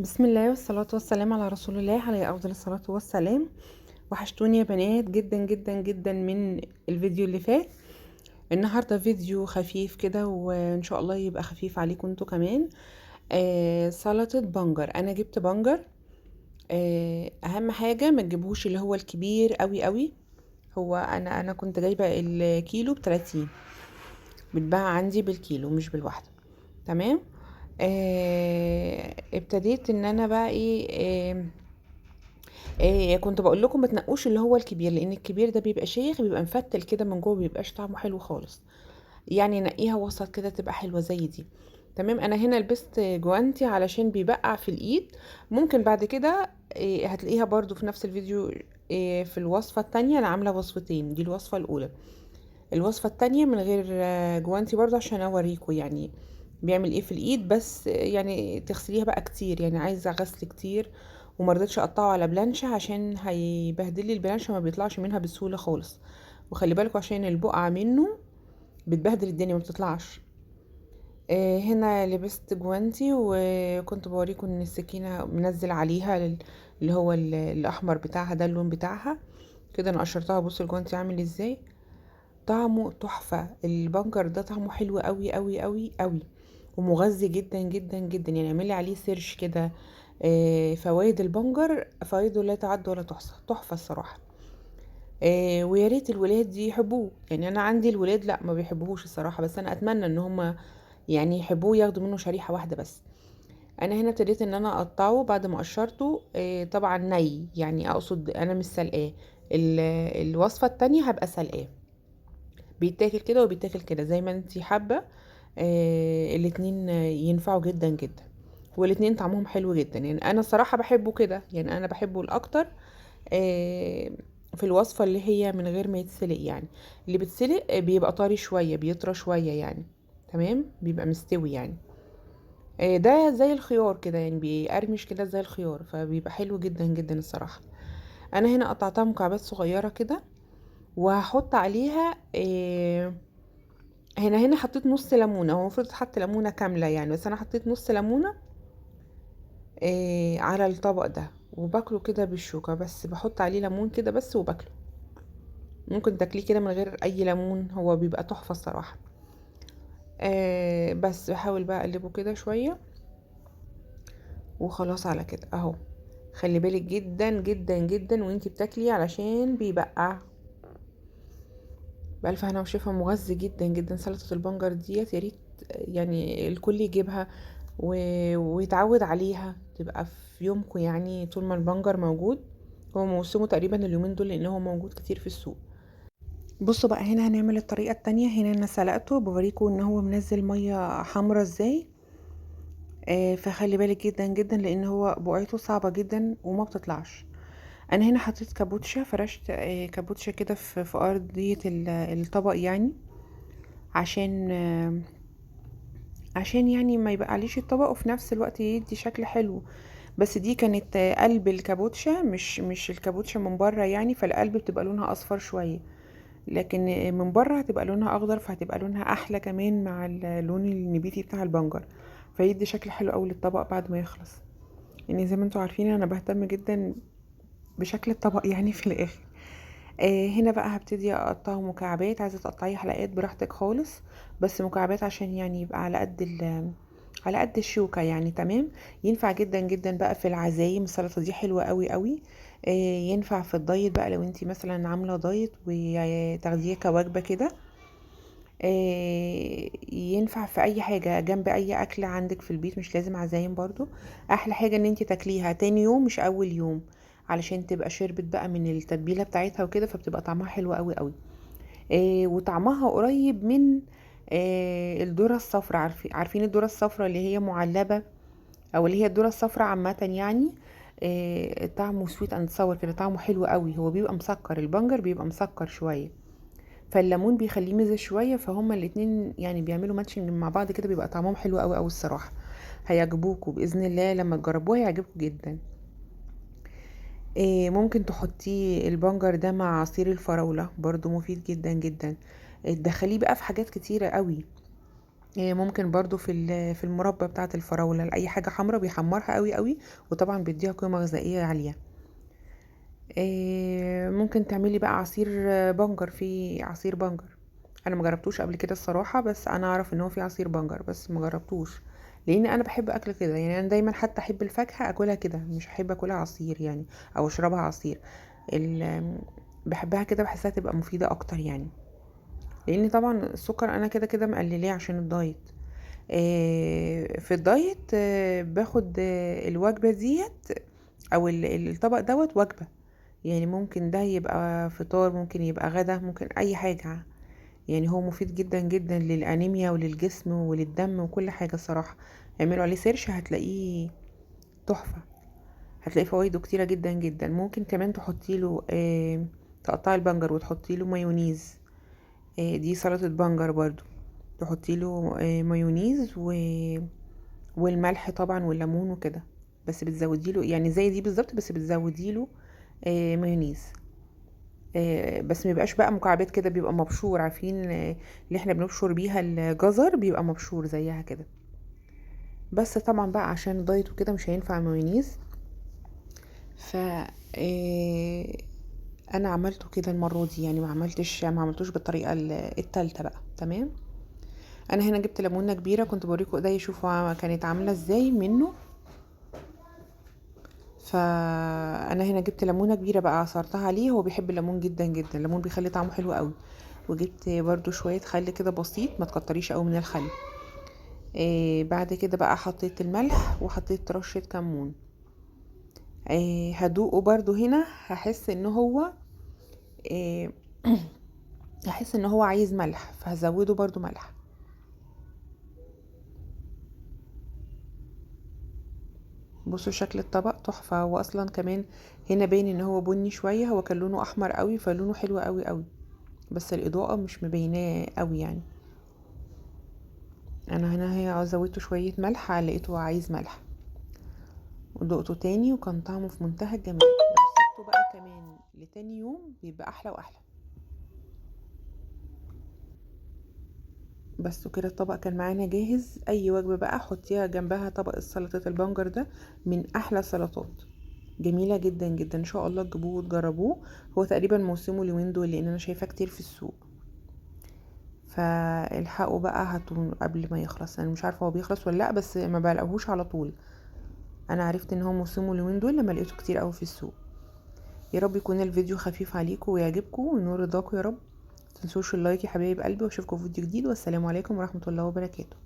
بسم الله والصلاة والسلام على رسول الله عليه أفضل الصلاة والسلام. وحشتوني يا بنات جدا جدا جدا من الفيديو اللي فات. النهاردة فيديو خفيف كده وإن شاء الله يبقى خفيف عليكم انتوا كمان. سلطة بنجر. أنا جبت بنجر. أهم حاجة ما تجيبهوش اللي هو الكبير قوي قوي. هو أنا كنت جايبة الكيلو ب30، بتباع عندي بالكيلو مش بالواحدة. تمام. ابتديت ان انا بقى ايه، كنت بقول لكم ما تنقوش اللي هو الكبير، لان الكبير ده بيبقى شيخ، بيبقى مفتل كده من جوه، بيبقاش طعمه حلو خالص. يعني نقيها وسط كده تبقى حلوة زي دي. تمام. انا هنا لبست جوانتي علشان بيبقع في الايد. ممكن بعد كده هتلاقيها برضو في نفس الفيديو، في الوصفة التانية. انا عامله وصفتين، دي الوصفة الاولى. الوصفة التانية من غير جوانتي برضو عشان اوريكم يعني بيعمل ايه في الايد، بس يعني تغسليها بقى كتير، يعني عايزه غسل كتير. وما رضيتش اقطعه على بلانشه عشان هيبهدل لي البلانشه، ما بيطلعش منها بسهولة خالص. وخلي بالكم عشان البقعة منه بتبهدل الدنيا، ما بتطلعش. هنا لبست جوانتي وكنت بوريكم ان السكينة منزل عليها اللي هو الاحمر بتاعها ده، اللون بتاعها كده. انا قشرتها. بصوا الجوانتي عامل ازاي، طعمه تحفة. البنجر ده طعمه حلو قوي قوي قوي قوي، ومغذي جدا جدا جدا. يعني اعملي عليه search كده، فوائد البنجر، فوائده لا تعد ولا تحصى، تحفة الصراحة. ويا ريت الولاد يحبوه. يعني انا عندي الولاد لا ما بيحبوهوش الصراحة، بس انا اتمنى ان هم يعني يحبوه، ياخدوا منه شريحة واحدة بس. انا هنا ابتديت ان انا اقطعه بعد ما قشرته، طبعا ني، يعني اقصد انا مش سلقاه. الوصفة التانية هبقى سلقاه. بيتاكل كده وبيتاكل كده زي ما انتي حابة. الاتنين ينفعوا جدا جدا، والاتنين طعمهم حلو جدا. يعني انا صراحة بحبه كده، يعني انا بحبه الاكتر، في الوصفة اللي هي من غير ما يتسلق. يعني اللي بتسلق بيبقى طري شوية، بيطرى شوية يعني، تمام، بيبقى مستوي يعني. ده زي الخيار كده، يعني بيقرمش كده زي الخيار، فبيبقى حلو جدا جدا الصراحة. انا هنا قطعتها مكعبات صغيرة كده، وهحط عليها، هنا حطيت نص ليمونة. هو المفروض تحط ليمونة كاملة يعني، بس انا حطيت نص ليمونة، على الطبق ده، وباكله كده بالشوكة، بس بحط عليه ليمون كده بس وباكله. ممكن تاكليه كده من غير اي ليمون، هو بيبقى تحفة الصراحة. بس بحاول بقى اقلبه كده شوية وخلاص على كده اهو. خلي بالك جدا جدا جدا وانتي بتاكلي علشان بيبقع. بألف هنا وشفا، مغذي جدا جدا سلطة البنجر ديت. يا ريت يعني الكل يجيبها ويتعود عليها، تبقى في يومكم يعني طول ما البنجر موجود. هو موسمه تقريبا اليومين دول لان هو موجود كتير في السوق. بصوا بقى هنا هنعمل الطريقة التانية. هنا انا سلقته، بوريكم ان هو منزل مية حمرا ازاي. فخلي بالك جدا جدا لان هو بقعته صعبة جدا وما بتطلعش. انا هنا حطيت كابوتشا، فرشت، كابوتشا كده في ارضية الطبق، يعني عشان يعني ما يبقى عليش الطبق، وفي نفس الوقت يدي شكل حلو. بس دي كانت، قلب الكابوتشا، مش الكابوتشا من بره يعني، فالقلب بتبقى لونها اصفر شوية، لكن من بره هتبقى لونها اخضر، فهتبقى لونها احلى كمان مع اللون النبيتي بتاع البنجر، فيدي شكل حلو قوي للطبق بعد ما يخلص. يعني زي ما انتوا عارفين انا بهتم جدا بشكل الطبق يعني في الاخر. هنا بقى هبتدي اقطعه مكعبات. عايزه تقطعيه حلقات براحتك خالص، بس مكعبات عشان يعني يبقى على قد الشوكة يعني. تمام. ينفع جدا جدا بقى في العزايم، السلطة دي حلوة قوي قوي. ينفع في الدايت بقى لو انتي مثلا عامله دايت وتاخديها كوجبه كده. ينفع في اي حاجة جنب اي اكل عندك في البيت، مش لازم عزايم برضو. احلى حاجة ان انتي تاكليها تاني يوم مش اول يوم، علشان تبقى شربت بقى من التتبيله بتاعتها وكده، فبتبقى طعمها حلو قوي قوي. وطعمها قريب من، الذرة الصفراء. عارفين الذرة الصفراء اللي هي معلبه، او اللي هي الذرة الصفراء عامة يعني. طعمه sweet and sour كده، طعمه حلو قوي. هو بيبقى مسكر، البنجر بيبقى مسكر شوية، فالليمون بيخليه مزز شوية، فهما الاتنين يعني بيعملوا matching مع بعض كده، بيبقى طعمهم حلو قوي قوي الصراحة. هيعجبوكوا باذن الله لما تجربوها، هيعجبكوا جدا. ممكن تحطيه البنجر ده مع عصير الفراولة برضو مفيد جدا جدا. تدخليه بقى في حاجات كتيرة قوي. ممكن برضو في المربى بتاعه الفراوله، اي حاجة حمراء بيحمرها قوي قوي، وطبعا بيديها قيمة غذائية عالية. ممكن تعملي بقى عصير بنجر، في عصير بنجر انا ما جربتوش قبل كده الصراحة، بس انا اعرف ان هو في عصير بنجر بس ما جربتوش، لان انا بحب اكل كده يعني. انا دايما حتى احب الفاكهة اكلها كده، مش احب اكلها عصير يعني او اشربها عصير. بحبها كده، بحسها تبقى مفيدة اكتر يعني، لان طبعا السكر انا كده كده مقللاه عشان الدايت. في الدايت، باخد، الوجبة ديت او الطبق دوت وجبة يعني، ممكن ده يبقى فطار، ممكن يبقى غدا، ممكن اي حاجة يعني. هو مفيد جدا جدا للانيميا وللجسم وللدم وكل حاجة الصراحة. اعملوا عليه search هتلاقيه تحفة، هتلاقي فوائده كتيرة جدا جدا. ممكن كمان تحطي له، تقطعي البنجر وتحطي له مايونيز، دي سلطة بنجر برضو، تحطي له، مايونيز والملح طبعا والليمون وكده، بس بتزودي له يعني زي دي بالظبط، بس بتزودي له، مايونيز، بس ما بيبقاش بقى مكعبات كده، بيبقى مبشور، عارفين، اللي احنا بنبشر بيها الجزر، بيبقى مبشور زيها كده. بس طبعا بقى عشان الدايت وكده مش هينفع مايونيز، ف، انا عملته كده المرة دي يعني، ما عملتوش بالطريقة التالتة بقى. تمام. انا هنا جبت ليمونه كبيرة، كنت بوريكم ايديا شوفوا كانت عامله ازاي منه. فانا هنا جبت ليمونه كبيرة بقى عصرتها عليه، هو بيحب الليمون جدا جدا، الليمون بيخلي طعمه حلو قوي. وجبت برضو شوية خل كده بسيط، ما تكتريش قوي من الخل. بعد كده بقى حطيت الملح وحطيت رشه كمون. هدوقه برضو هنا، هحس ان هو عايز ملح، فهزوده برضو ملح. بصوا شكل الطبق تحفة. هو اصلا كمان هنا باين ان هو بني شوية، هو كان لونه احمر قوي، فلونه حلو قوي قوي، بس الاضاءة مش مبيناه قوي يعني. انا هنا هي زودته شوية ملح، لقيته عايز ملح، ودقته تاني وكان طعمه في منتهى الجمال. لو سبته بقى كمان لتاني يوم بيبقى احلى واحلى. بس وكده الطبق كان معانا جاهز. اي وجبة بقى حطيها جنبها طبق سلطة البنجر ده، من احلى السلطات، جميلة جدا جدا. ان شاء الله تجيبوه وتجربوه. هو تقريبا موسمه اليومين دول، لان انا شايفاه كتير في السوق، فالحقوا بقى هاتوا قبل ما يخلص. انا مش عارفه هو بيخلص ولا لا، بس ما بلاقيهوش على طول. انا عرفت ان هو موسمه اليومين دول لما لقيته كتير قوي في السوق. يا رب يكون الفيديو خفيف عليكم ويعجبكم ونور رضاكم يا رب. متنسوش اللايك يا حبايب قلبي، واشوفكم في فيديو جديد، والسلام عليكم ورحمة الله وبركاته.